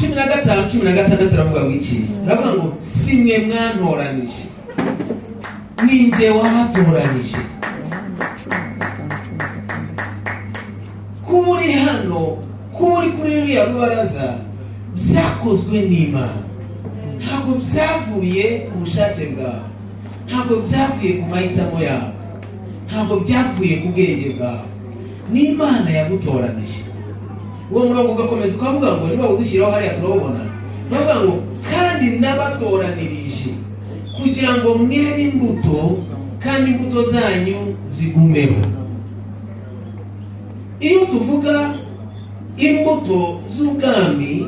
15, 16 aravuga ngo iki? Aravuga ngo si mwe mwantoranije, ni njye wabatoranije. Kuba uri hano, kuba uri kuri ruriya rubaraza, byakozwe n'Imana. Ntabwo byavuye ku bushake bwawe, ntabwo byavuye ku mahitamo yawe, ntabwo byavuye ku bwenge bwawe, n'Imana yagutoranije. Uwo murongo ugakomeza ukavuga ngo, niba udushyiraho hariya turawubona, uravuga ngo kandi nabatoranirije kugira ngo mwere imbuto, kandi imbuto zanyu zigumeho. Iyo tuvuga imbuto z'ubwami,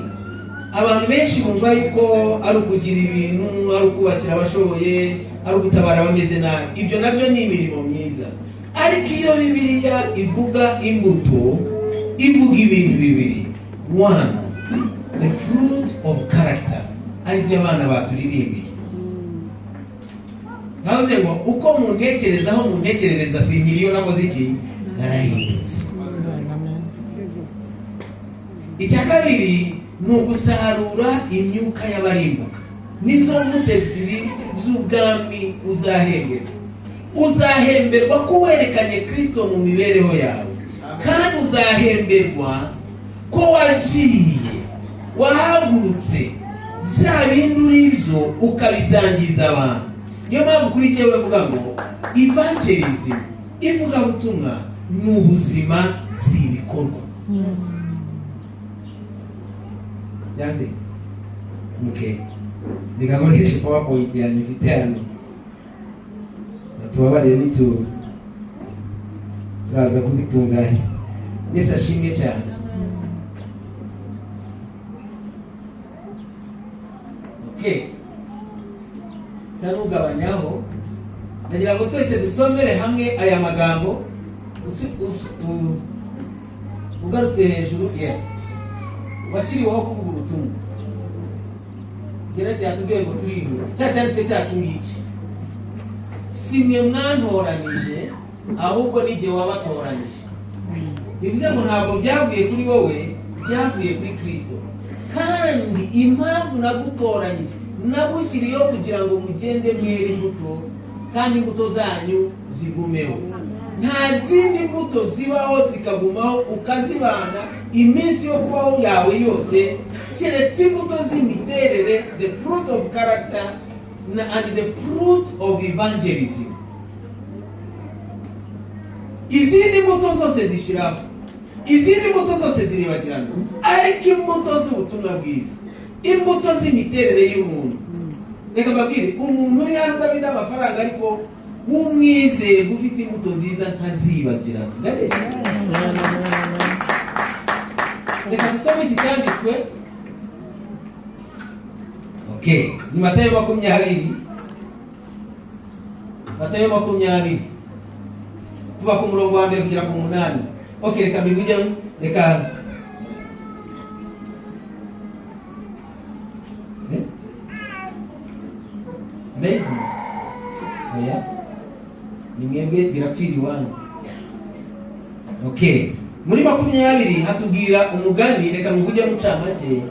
abantu benshi bumva yuko ari ukugira ibintu, ari ukubakira abashoboye, ari ugutabara abameze nabi. Ibyo nabyo ni imirimo myiza, ariko iyo Bibiliya ivuga imbuto, ivuga ibintu bibiri. One, the fruit of character, aribyo abana baturirimbiye. Ntavuze ngo uko muntekerezaho, muntekerereza, sinkiriyo, nakoze iki? Narahindutse. Icya kabiri ni ugusarura imyuka y'abarimbuka. Nizo mbuto ebyiri z'ubwami uzahemberwa. Uzahemberwa ko werekanye Kirisito mu mibereho yawe, kandi uzahemberwa ko wagiye, wahagurutse, bya bindi uri byo ukabisangiza abantu. Niyo mpamvu kuri jyewe mvuga ngo evangelism, ivugabutumwa, ni ubuzima, si ibikorwa. Byanze? Okay, reka nkoreshe PowerPoint yanjye mfite hano, batubabarire, nitu turaza kubitunganya. Yesu ashimwe cyane. Okay, sa n'ugabanyaho, ndagira ngo twese dusomere hamwe aya magambo. Ugarutse hejuru, yeah. Washyiriweho kuvuga ubutumwa. Gerete yatubwiye ngo turihuta. Cya cyanditswe cyacu ngiki: si mwe mwantoranije, ahubwo ni jye wabatoranije. Bivuze ngo ntabwo byavuye kuri wowe, byavuye kuri Kristo. Kandi impamvu nagutoranyije, nagushyiriyeho kugira ngo mugende mwere imbuto, kandi imbuto zanyu zigumeho. Nta zindi mbuto zibaho zikagumaho, ukazibana iminsi yo kubaho yawe yose, keretse imbuto z'imiterere, the fruit of character and the fruit of evangelism. Izindi mbuto zose zishiraho, izindi mbuto zose ziribagirana, ariko imbuto z'ubutumwa bwiza, imbuto z'imiterere y'umuntu. Reka mbabwire, umuntu uri hano udafite amafaranga ariko w'umwizerwa, ufite imbuto nziza, ntazibagirana. Ndabeshya? Reka dusome iki cyanditswe. Okay, ni Matayo 20, Matayo 20, kuva ku murongo wa mbere kugera ku munani. Okay, reka mbivuge, reka. Eh? Ndayivuga? Oya, ni mwebwe birapfira iwanyu. Okay, muri 20 hatubwira umugani, reka muvuge mucamake.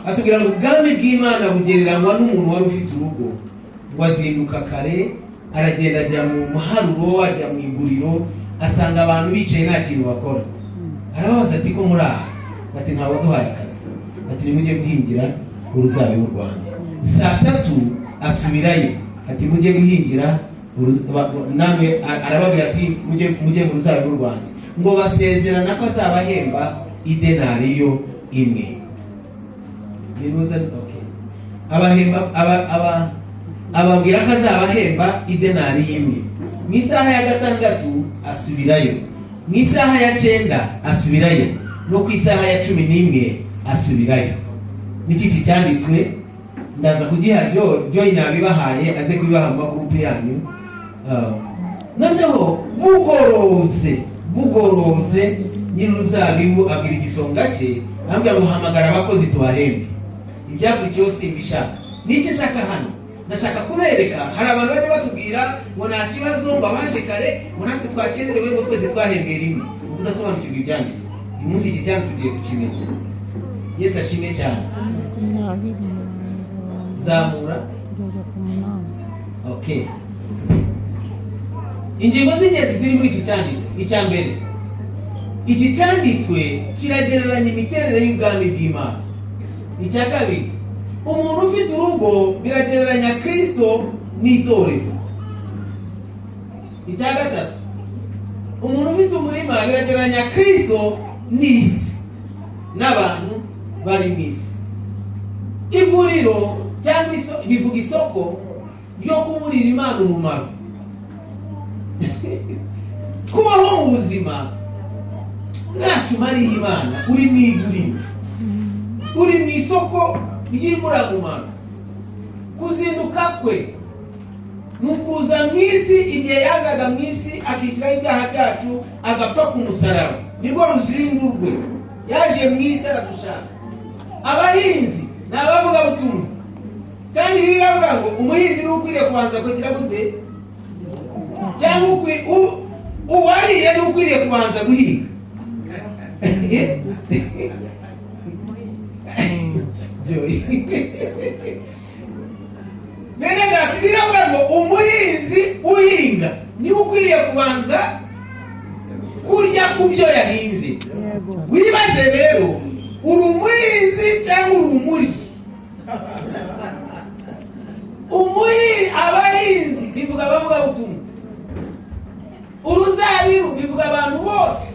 Hatubwira ngo ubwami bw'Imana bugereranywa n'umuntu wari ufite urugo, ngo azinduka kare, aragenda ajya mu muharuro, ajya mu iguriro, asanga abantu bicaye nta kintu bakora. Arababaza ati: "Ko muri aha?" Bati: "Ntawe waduhaye akazi." Ati: "Nimujye guhingira uruzabibu rwanjye." Saa 3 asubirayo, ati: "Mujye guhingira namwe." Arababwira ati: "Mujye mu ruzabibu rwanjye." Ngo basezerana ko azabahemba idenariyo imwe. Ninuza, okay. Abahemba, ababwira ko azabahemba idenariyo imwe. Mu isaha ya 6 asubirayo, mu isaha ya 9 asubirayo, no ku isaha ya 11 asubirayo. Niki iki cyanditswe ndaza kugiha Joy, nabibahaye, aze kubibaha mu magurupe yanyu. Noneho bugorobye, nyir'uruzabibu abwira igisonga cye, ambwira ngo: "Hamagara abakozi tubahembe." Ibyakurikiyeho simbishaka. Nicyo nshaka hano, ndashaka kubereka, hari abantu bajya batubwira ngo nta kibazo, ngo abaje kare, ngo natwe twakererewe, ngo twese twahembwe rimwe. Ubwo udasobanukirwa ibyanditswe. Uyu munsi iki cyanditswe ugiye kukimenya. Yesu ashimwe cyane. Zamura. Okay. Ingingo z'ingenzi ziri muri iki cyanditswe. Icya mbere, iki cyanditswe kiragereranya imiterere y'ubwami bw'Imana. Icya kabiri, umuntu ufite urugo biragereranya Kristo n'itorero. Icya gatatu, umuntu ufite umurima biragereranya Kristo n'isi n'abantu bari mu isi. Iguriro cyangwa bivuga isoko ryo kuburira Imana umumaro. Kubaho mu buzima ntacyo umariye Imana, uri mu iguriro, uri mu isoko ry'imburamumaro. Kuzinduka kwe ni ukuza mu isi. Igihe yazaga mu isi akishyiraho ibyaha byacu agapfa ku musaraba, nirwo ruzindu rwe. Yaje mu isi aradushaka. Abahinzi ni abavugabutumwa, kandi Bibiliya iravuga ngo umuhinzi ni ukwiriye kubanza kugira gute? Cyangwa uwariye ni ukwiriye kubanza guhinga. Bene data, biravuga ngo umuhinzi uhinga niwe ukwiriye kubanza kurya ku byo yahinze. Wibaze rero, uri umuhinzi cyangwa uri umuryi? Abahinzi bivuga abavugabutumwa, uruzabibu bivuga abantu bose,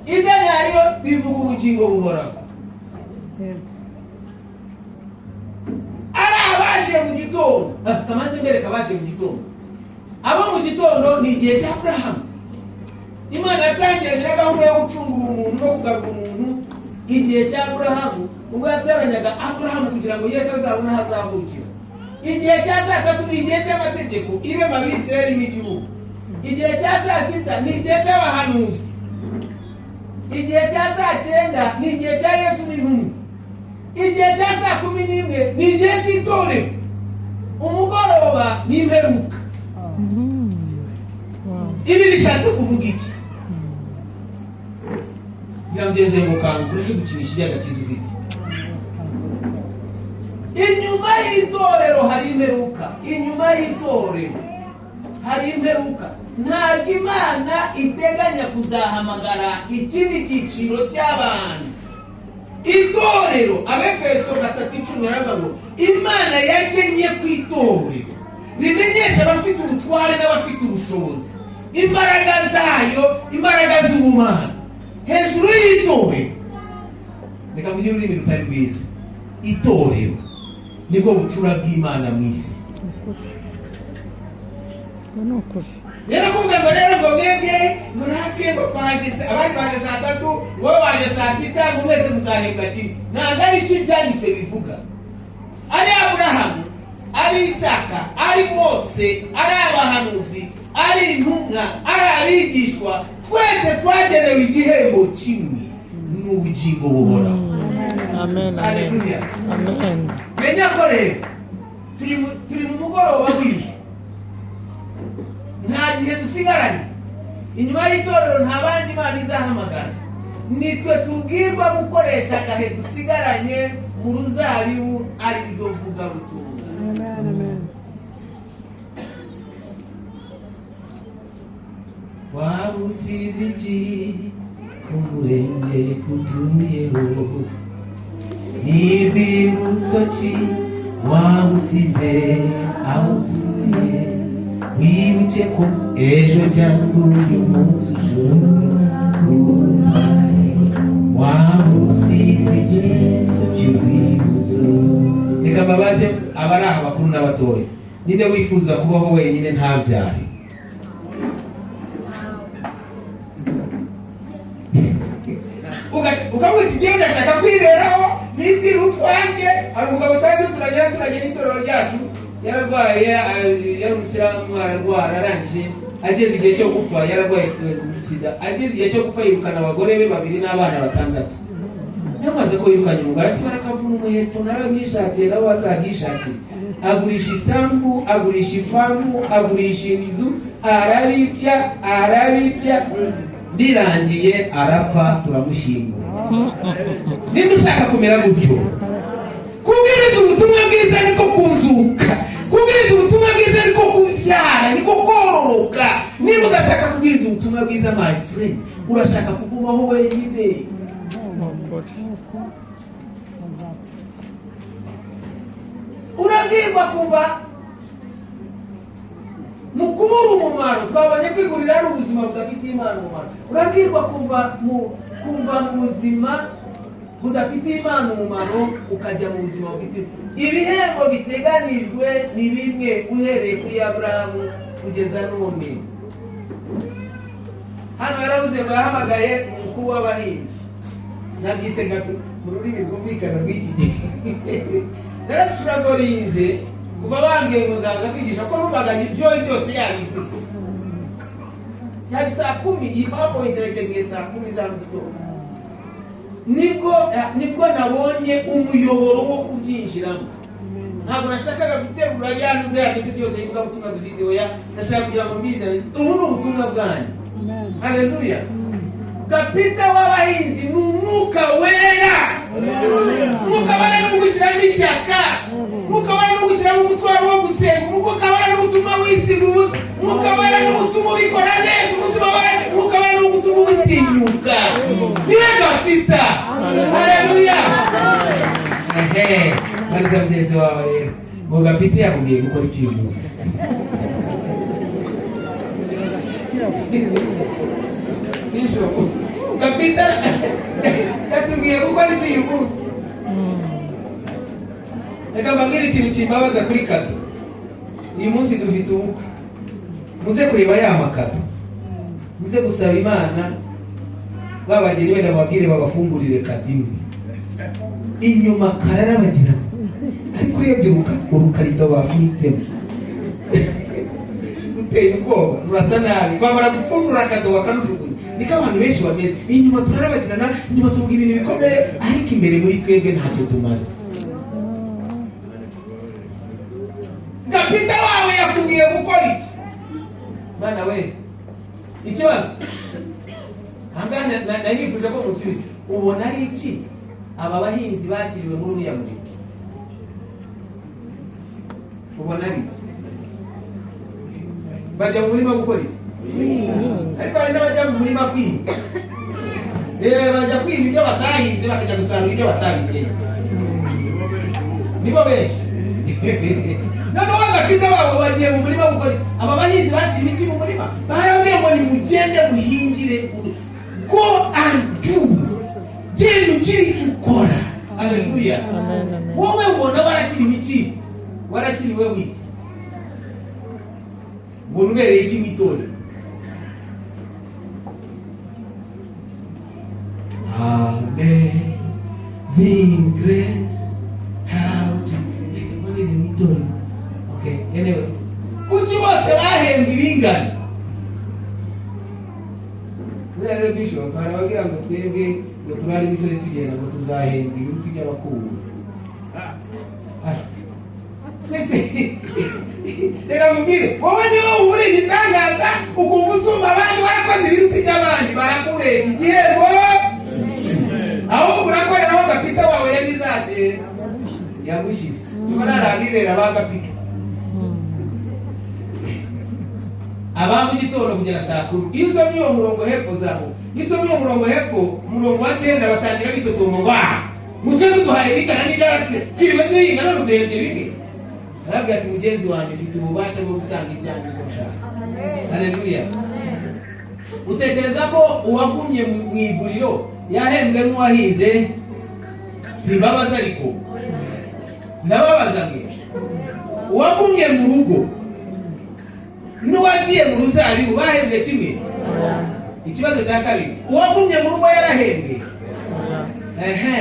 idenariyo bivuga ubugingo buhoraho. Ari abaje mu gitondo, kamanze mbereka abaje mu gitondo. Abo mu gitondo ni igihe cya Aburahamu. Imana yatangiranye na gahunda yo gucungura umuntu no kugarura umuntu igihe cya Aburahamu, ubwo yateranyaga Aburahamu kugira ngo Yesu azabone aho azavukira. Igihe cya saa tatu ni igihe cy'amategeko irema Abisirayeli n'igihugu. Igihe cya saa sita ni igihe cy'abahanuzi. Igihe cya saa cyenda ni igihe cya Yesu n'intumwa. Igihe cya saa 11 ni igihe cy'itorero. Umugoroba ni imperuka. Ibi bishatse kuvuga iki? Nyamugeze ngo kanguka ureke gukinisha iby'agakiza ufite. Inyuma y'itorero hari imperuka. Inyuma y'itorero hari imperuka. Ntabwo Imana iteganya kuzahamagara ikindi cyiciro cy'abantu. Itorero, Abefeso 3:10 yaravuga ngo Imana yagennye ku itorero rimenyesha abafite ubutware n'abafite ubushobozi imbaraga zayo, imbaraga z'ubumana hejuru y'itorero. Reka mvuge ururimi rutari rwiza. Itorero nibwo bucura bw'Imana mu isi. Rero kuvuga ngo rero ngo mwebwe ngo natwe ngo twaje, abandi baje saa tatu, wowe waje saa sita, ngo mwese muzahembwa kimwe. Ntabwo ari icyo ibyanditswe bivuga. Ari Aburahamu, ari Isaka, ari Mose, ari abahanuzi, ari intumwa, ari abigishwa, twese twagenewe igihembo kimwe, ni ubugingo buhoraho. Amen. Haleluya. Amen. Menya ko rero turi mu mugoroba w'ibihe, nta gihe dusigaranye. Inyuma y'itorero nta bandi Imana izahamagara. Nitwe tubwirwa gukoresha agahe dusigaranye mu ruzabibu ari ryo vugabutumwa. Waba usize iki ku murenge utuyeho? Ni rwibutso ki waba usize aho utuye? Wibuke ko ejo cyangwa uyu munsi ushobora kuba. Waba usize iki cy'urwibutso? Reka mbabaze abari aha bakuru n'abatoya, ninde wifuza kubaho wenyine ntabyare? Ukavuga uti njyewe ndashaka kwiberaho nitwira utwanjye. Hari umugabo twari turagera turagera itorero ryacu, yararwaye, yari umusilamu, ararwara, arangije ageze igihe cyo gupfa, yararwaye sida, ageze igihe cyo gupfa yirukana abagore be babiri n'abana batandatu. Yamaze ko yirukanye umugore ati barakavuna umuheto, narabishakiye nabo bazabishakiye. Agurisha isambu, agurisha ifamu, agurisha inzu, arabibya, arabibya, birangiye arapfa, turamushyingura. Ninde ushaka kumera gutyo? Kubwiriza ubutumwa bwiza niko kuzuka, kubwiriza ubutumwa bwiza niko kubyara, niko kororoka. Niba udashaka kubwiriza ubutumwa bwiza, my friend, urashaka kugumaho wenyine. Ni ukuri. Urabwirwa kuva mu kubura umumaro. Twabonye kwigurira ari ubuzima budafitiye Imana umumaro. Urabwirwa kuva mu buzima budafitiye Imana umumaro, ukajya mu buzima bufite ibihembo biteganijwe. Ni bimwe uhereye kuri Aburahamu kugeza none. Hano yaravuze ngo yahamagaye umukuru w'abahinzi. Nabyise mu rurimi rwumvikana rw'iki gihe. Narasuragorinze kuva bambwiye ngo nzaza kwigisha, ko numvaga ibyo byose yabivuze. Cyari saa 10, iyi PowerPoint nayiteguye saa 10 za mu gitondo. Nibwo nabonye umuyoboro wo kubyinjiramo. Ntabwo nashakaga guterura ya ntuze ya message yose y'ivugabutumwa dufite, oya. Ndashaka kugira ngo mbizane, ubu ni ubutumwa bwanyu. Haleluya! Kapita w'abahinzi ni Umwuka Wera. Umwuka Wera ni ugushyiramo ishyaka, Umwuka Wera ni ugushyiramo umutwaro wo gusenga, Umwuka Wera ni ugutuma wisiga ubusa, Umwuka Wera ni ugutuma ubikora neza, Umwuka Wera ni ugutuma ubitinyuka. Niwe gapita. Haleluya! Ehe, mariza mugenzi wawe rero ngo gapita yakubwiye gukora iki uyu munsi? Bishop, gapita yatubwiye gukora iki uyu munsi? Reka mbabwire ikintu kimbabaza kuri cadeau. Uyu munsi dufite ubukwe, muze kureba ya macadeau, muze gusaba Imana babageni, wenda bababwire babafungurire cadeau imwe. Inyuma kararabagirana, ariko urebye urukarito bafunitsemo uteye ubwoba, rurasa nabi. Bamara gupfundura cadeau bakarujugunya. Niko abantu benshi bameze. Inyuma turarabagirana, inyuma tuvuga ibintu bikomeye, ariko imbere muri twebwe ntacyo tumaze. Kapita wawe yakubwiye gukora iki? Mwana we, ikibazo ahangaha nari nifuje ko musubiza: ubona ari iki aba bahinzi bashyiriwe muri uriya murimo? Ubona ari iki? Bajya mu murima gukora iki? Ariko hari n'abajya mu murima kwiba. Rero bajya kwiba ibyo batahinze, bakajya gusarura ibyo batabiteye. Nibo benshi. Noneho agapita babo bagiye mu murima gukora iki? Aba bahinzi bashyiriwe iki mu murima? Barabwiye ngo nimugende muhingire, go and do, genda ugire icyo ukora. Haleluya! Amen, amen. Wowe ubona warashyiriwe iki? Warashyiriwe wiki? Ubona ubereye iki mu itorero? Amazing grace, how to ubereye mu itorero. Okay, anyway, kuki bose bahembwa ibingana? Buriya rero, bishop, hari ababwira ngo twebwe ngo turare imisozi tugenda, ngo tuzahembwa ibiruta iby'abakuru. Ah, twese reka mubwire, wowe niba uri igitangaza ukumva usumba abandi, warakoze ibiruta iby'abandi, barakubeshya. Igihembo ahubwo urakoreraho gapita wawe yagize ate? Yagushyize. Tuko hari abibera ba gapita aba mu gitondo kugera saa 10. Iyo usomye uwo murongo hepfo, zamuka, iyo usomye uwo murongo hepfo, umurongo wa 9, batangira bitotomba ngo: "Ah, mutwe duhaye bingana n'iby'abatwe, twiriwe duhinga none uduhembye bimwe." Arabwira ati: "Mugenzi wanjye, mfite ububasha bwo gutanga ibyanjye uko nshaka." Haleluya! Utekereza ko uwagumye mu iguriro yahembwe nk'uwahinze? Simbabaza, ariko ndababaza mwe: uwagumye mu rugo n'uwagiye mu ruzabibu bahembwe kimwe? Ikibazo cya kabiri: uwagumye mu rugo yarahembwe? Ehe,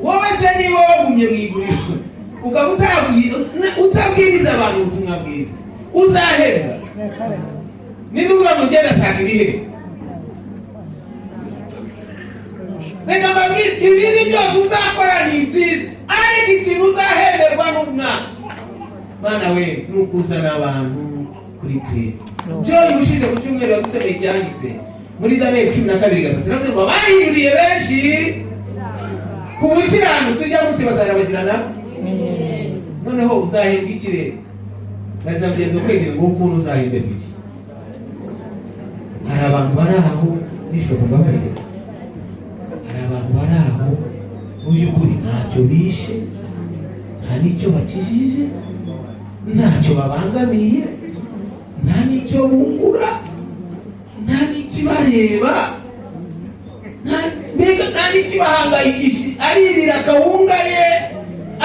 wowe se niba wagumye mu iguriro ukaba utabwiriza abantu ubutumwa bwiza, uzahembwa? Niba uvuga ngo ngenda ashaka ibihembo, reka mbabwire, ibindi byose uzakora ni nziza, ariko ikintu uzahemberwa n'umwana mana we ni ukuzana abantu kuri Kristo. Byo ubushize ku cyumweru yadusomeye icyanditswe Muri Daniyeli 12:3 iravuze ngo abahinduriye benshi ku bukiranutsi, ujya munsi bazarabagirana. Noneho uzahembwa iki rero? Bariza mugenzi wawe kwegera ngo ukuntu uzahemberwa iki. Hari abantu bari aho, bishobora mbabarire, hari abantu bari aho mu by'ukuri ntacyo bishe, nta n'icyo bakijije, ntacyo babangamiye, nta n'icyo bungura, nta n'ikibareba, mbega nta n'ikibahangayikishije. Aririra akawunga ye,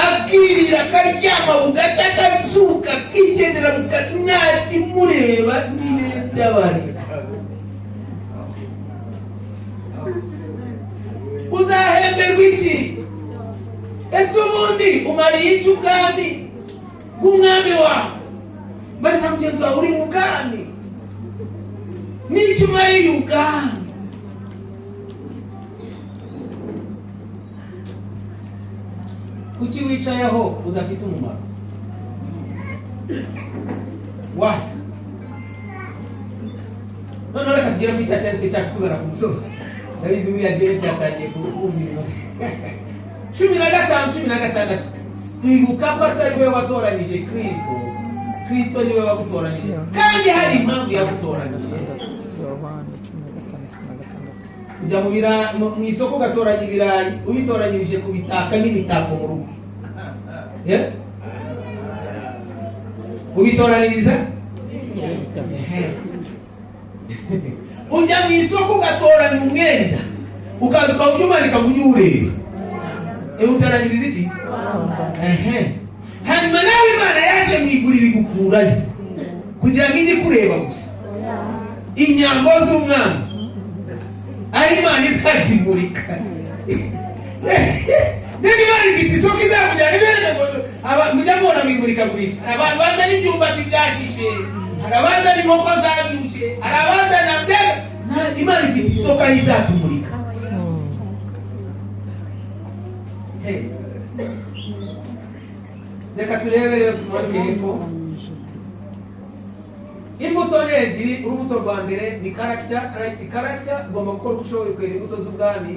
akirira, akaryama, bugacya akazuka, akigendera mu kazi, nta kimureba n'ibindabarira. Uzahemberwa iki? Ese ubundi umariye iki ubwami bw'umwami wawe? Mbariza mugenzi wawe, uri mu bwami, n'icyo umariye ubwami. Kuki wicayeho udafite umumaro? Why? Noneho reka tugere muri cya cyanditswe cyacu tugana ku musozo. Ndabizi buriya gihe cyatangiye kumva iminota. 15, 16: kwibuka ko atari we watoranyije Kristo, Kristo niwe wagutoranyije, kandi hari impamvu yagutoranyije. Yohana 15:16. Ujya mu isoko ugatoranya ibirayi, ubitoranyirije kubitaka nk'imitako mu rugo. Yeah? Ubitoraniriza. Ujya mu isoko ugatoranya umwenda, ukaza ukawujya umanika ngo ujye uwureba. Utoranyiriza iki? Ehe. Hanyuma nawe Imana yaje mu iguriro igukurayo kugira ngo ijye ikureba gusa, inyambo z'umwami aho Imana izazimurika. Niba Imana ifite isoko izakujyana ibereke ngo mujya mubona mu imurikagurisha, hari abantu bazana imyumbati byashishe, hari abazana inkoko zabyibushye, hari abazana mbega. Imana ifite isoko aho izatumurika. Hey. Reka turebe rero, tumanuke hepfo. Imbuto ni ebyiri. Urubuto rwa mbere ni character, Christ character. Ugomba gukora uko ushoboye kwera imbuto z'ubwami.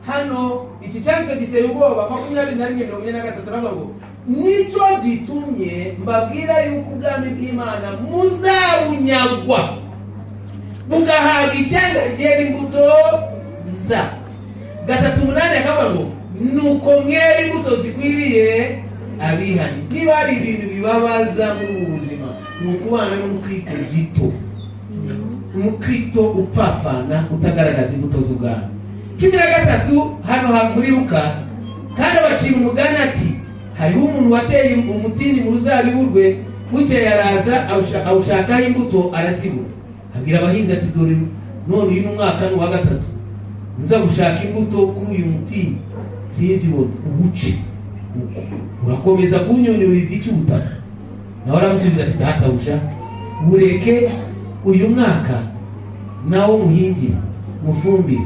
Hano iki cyanditswe giteye ubwoba, 21:43, aravuga ngo nicyo gitumye mbabwira yuko ubwami bw'Imana muzabunyagwa bugahabwa ishyanga ryera imbuto za. 3:8 akavuga ngo nuko mwera imbuto zikwiriye abihanye. Niba hari ibintu bibabaza muri ubu buzima, ni ukubana n'umukristo gito, umukristo upfapfana, utagaragaza imbuto z'ubwami. 13 hano muri Luka: kandi abacira umugani ati hariho umuntu wateye umutini mu ruzabibu rwe, bukeye araza awushakaho imbuto arazibura. Abwira abahinzi ati dore none uyu ni umwaka ni uwa gatatu nza gushaka imbuto kuri uyu mutini sinzibone, uwuce, urakomeza kunyunyuriza iki ubutaka? Nawe aramusubiza ati databuja, bureke uyu mwaka nawo muhingire mufumbire,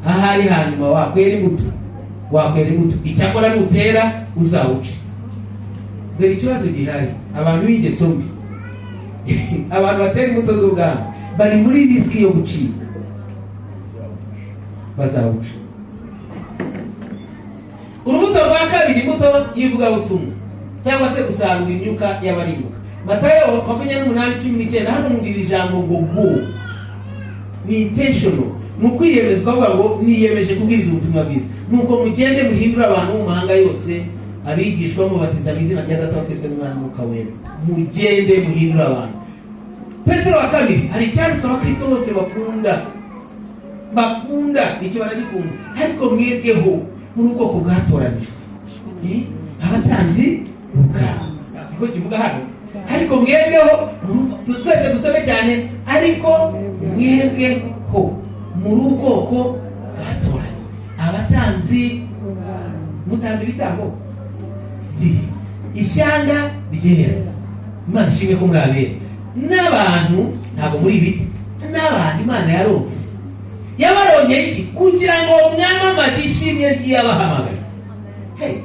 ahari hanyuma wakwera imbuto, wakwera imbuto, icyakora nutera uzawuce. Dore ikibazo gihari, abantu b'ingeso mbi, abantu batera imbuto z'ubwami bari muri risk yo gucika, bazawuca. Urubuto rwa kabiri, imbuto y'ivugabutumwa cyangwa se gusarura imyuka y'abarimbuka. Matayo 28:19. Hano mbwira ijambo ngo go ni intentional, ni ukwiyemeza, ukavuga ngo niyemeje kubwiriza ubutumwa bwiza. Nuko mugende muhindure abantu mu mahanga yose abigishwa, mubatiza mu izina rya Data wa twese n'Umwana n'Umwuka Wera. Mugende muhindure abantu. Petero wa kabiri, hari icyanditswe abakristo bose bakunda, bakunda iki, baragikunda: ariko mwebweho muri ubwoko bwatoranijwe, abatambyi b'ubwami. Siko kivuga hano? Ariko mwebweho, twese dusome cyane: ariko mwebweho muri ubwoko bwatoranijwe, abatambyi, mutamba ibitambo, ishyanga ryera. Imana ishimwe ko muri abera n'abantu, ntabwo muri ibiti, n'abantu Imana yaronse. Yabarongeye iki? Kugira ngo mwamamaze ishimwe ry'Iyabahamagaye. Hey,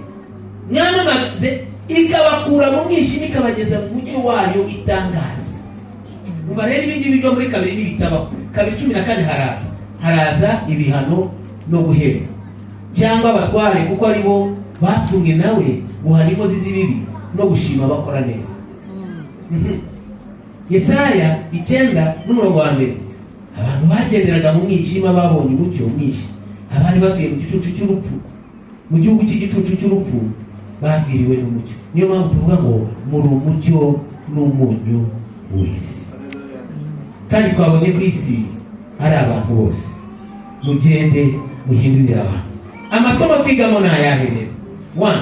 mwamamaze, ikabakura mu mwijima ikabageza mu mucyo wayo w'itangaza. Umva rero, ibi ngibi byo muri kabiri n'ibitabaho. 2:14 haraza. Haraza ibihano no guhemba cyangwa abatware, kuko ari bo batumwe nawe guhana inkozi z'ibibi no gushima abakora neza. Yesaya 9 n'umurongo wa 1, abantu bagenderaga mu mwijima babonye umucyo mwinshi, abari batuye mu gicucu cy'urupfu, mu gihugu cy'igicucu cy'urupfu, baviriwe n'umucyo. Niyo mpamvu tuvuga ngo muri umucyo n'umunyu w'isi. Kandi twabonye ku isi ari abantu bose. Mugende muhindurire abantu. Amasomo twigamo ni ayahe rero? 1,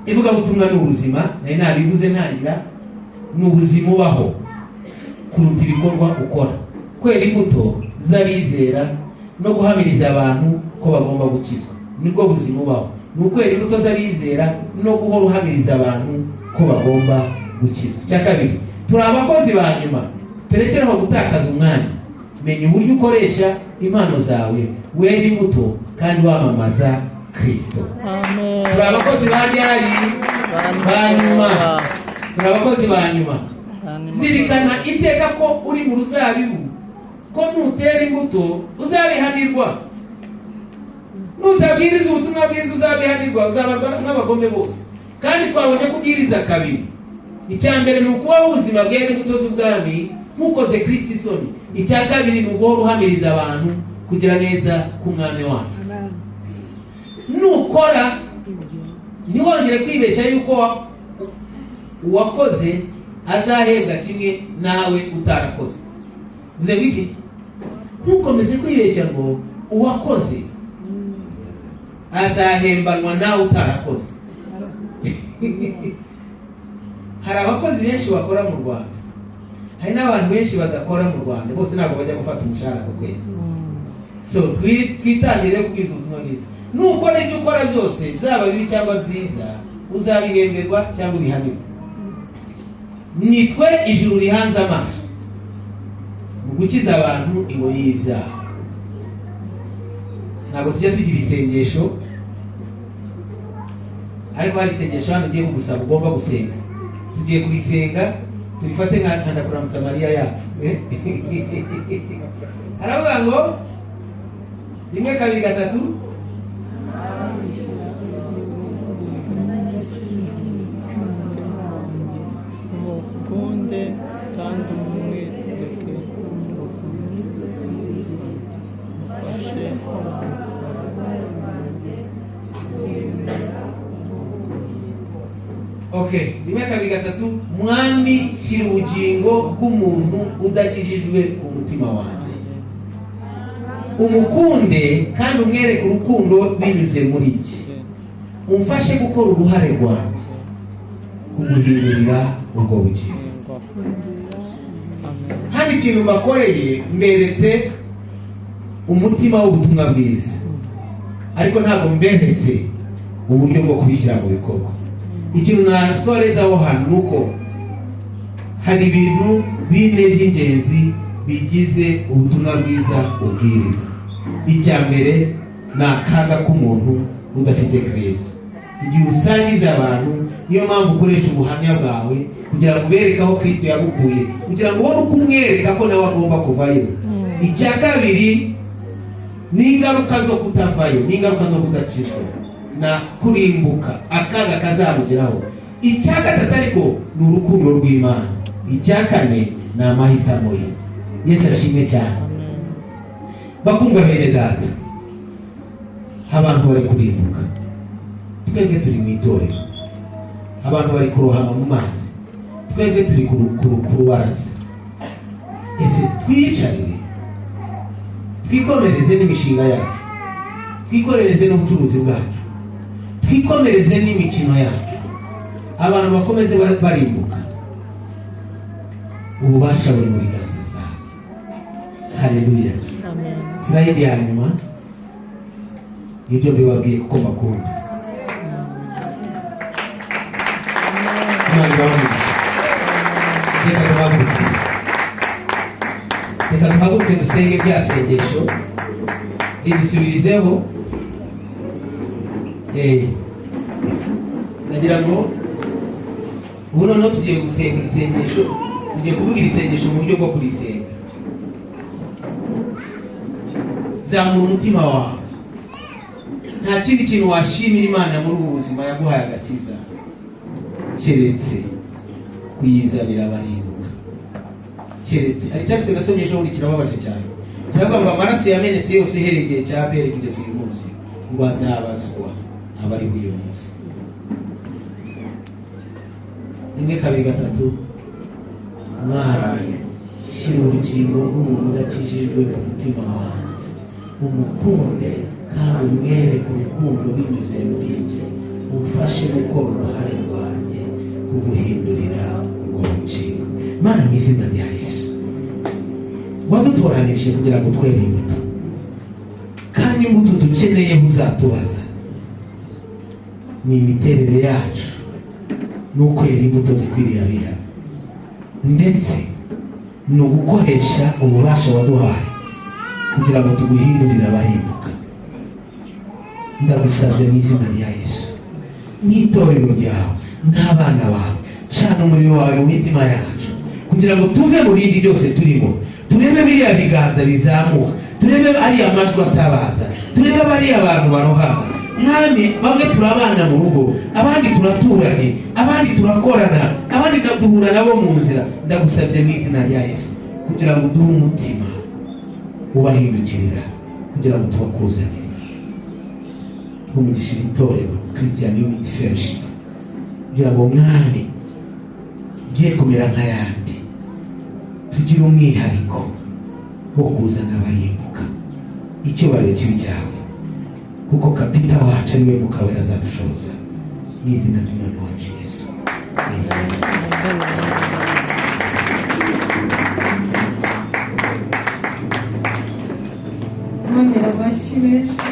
ivugabutumwa ni ubuzima, nari nabivuze ntangira, ni ubuzima ubaho kuruta ibikorwa ukora. Kwera imbuto z'abizera no guhamiriza abantu ko bagomba gukizwa, nibwo buzima ubaho. Ni ukwera imbuto z'abizera no guhora uhamiriza abantu ko bagomba gukizwa. Icya kabiri, turi abakozi ba nyuma, turekeraho gutakaza umwanya. Menya uburyo ukoresha impano zawe, wera imbuto kandi wamamaza Kristo. Amen. Turi abakozi ba ryari? Ba nyuma. Turi abakozi ba nyuma. Zirikana iteka ko uri mu ruzabibu, ko nutera imbuto uzabihanirwa, nutabwiriza ubutumwa bwiza uzabihanirwa, uzabarwa nk'abagome bose. Kandi twabonye kubwiriza kabiri. Icya mbere ni ukubaho ubuzima bwera imbuto z'ubwami ntukoze Kristo isoni. Icya kabiri ni uguhora uhamiriza abantu kugira neza k'umwami wacu. Nukora ntiwongere kwibeshya yuko uwakoze azahembwa kimwe nawe utarakoze. Uvuze ngo iki? Ntukomeze kwibeshya ngo uwakoze azahembanwa nawe utarakoze. Hari abakozi benshi bakora mu Rwanda, hari n'abantu benshi badakora mu Rwanda, bose ntabwo bajya gufata umushahara ku kwezi. So twitangire kubwiriza ubutumwa bwiza. Nukora ibyo ukora byose, byaba bibi cyangwa byiza, uzabihemberwa cyangwa ubihanirwe. Nitwe ijuru rihanze amaso mu gukiza abantu ingoyi y'ibyaha. Ntabwo tujya tugira isengesho, ariko hari isengesho hano ugiye kugusaba ugomba gusenga. Tugiye kurisenga turifate nka Ndakuramutsa Mariya yacu. Aravuga ngo 1 2 3. Umukunde kandi umwereke umufashe. Okay, 1 2 3. Mwami, shyira ubugingo bw'umuntu udakijijwe ku mutima wanjye, umukunde kandi umwereke urukundo binyuze muri iki, umfashe gukora uruhare rwanjye kumuhindurira ubwo bugingo. Hano ikintu mbakoreye, mberetse umutima w'ubutumwa bwiza, ariko ntabwo mberetse uburyo bwo kubishyira mu bikorwa. Ikintu nasorezaho hano ni uko hari ibintu bine by'ingenzi bigize ubutumwa bwiza ubwiriza. Icya mbere ni akaga k'umuntu udafite Kristo. Igihe usangiza abantu, niyo mpamvu ukoresha ubuhamya bwawe kugira ngo ubereke aho Kristo yagukuye, kugira ngo ubone uko umwereka ko nawe agomba kuvayo. Icya kabiri ni ingaruka zo kutavayo, ni ingaruka zo kudakizwa na kurimbuka, akaga kazamugeraho. Icya gatatu ariko ni urukundo rw'Imana. Icya kane ni amahitamo ye. Yesu ashimwe cyane. Bakundwa bene data, abantu bari kurimbuka, twebwe turi mu itorero. Abantu bari kurohama mu mazi, twebwe turi ku rubaraza. Ese twiyicarire, twikomereze n'imishinga yacu, twikomereze n'ubucuruzi bwacu, twikomereze n'imikino yacu, abantu bakomeze barimbuka. Ububasha buri mu biganza byawe. Haleluya. Slide ya nyuma, ibyo mbibabwiye kuko mbakunda. Imana ibahe umugisha. Reka duhaguruke dusenge rya sengesho ridusubirizeho. Ndagira ngo ubu noneho tugiye gusenga isengesho, tugiye kuvuga iri sengesho mu buryo bwo kurisenga. Zamura umutima wawe. Nta kindi kintu washimira Imana muri ubu buzima yaguhaye agakiza, keretse kuyizanira abarimbuka. Keretse hari icyanditswe nasomye ejo bundi, kirababaje cyane. Kiravuga ngo amaraso yamenetse yose uhereye igihe cya Abeli kugeza uyu munsi ngo azabazwa abari uyu munsi. Rimwe, kabiri, gatatu. Mwami, shyira ubugingo bw'umuntu udakijijwe ku mutima wanjye, umukunde kandi umwereke urukundo binyuze muri njye. Umfashe gukora uruhare rwanjye kuguhindurira ubwo bugingo. Mana, mu izina rya Yesu, wadutoranirije kugira ngo twere imbuto, kandi imbuto dukeneye uzatubaza ni imiterere yacu n'ukwera imbuto zikwiriye abihana, ndetse ni ugukoresha ububasha waduhaye kugira ngo tuguhindurire abarimbuka. Ndagusabye mu izina rya Yesu, nk'itorero ryawe, nk'abana bawe, cana umuriro wawe mu mitima yacu kugira ngo tuve mu bindi byose turimo, turebe biriya biganza bizamuka, turebe ariya majwi atabaza, turebe bariya bantu barohama. Mwami, bamwe turabana mu rugo, abandi turaturanye, abandi turakorana, abandi duhura nabo mu nzira. Ndagusabye mu izina rya Yesu kugira ngo uduhe umutima ubahindukirira kugira ngo tubakuzanire umugisha. Iri torero Christian Unity Fellowship, kugira ngo, Mwami, ugiye kumera nk'ayandi, tugire umwihariko wo kuzana abarimbuka. Icyubahiro kibi cyawe, kuko kapita wacu ari we Mukabera, azadushoboza. Mu izina ry'Umwana wacu Yesu, amen. Mwongera amashyi menshi.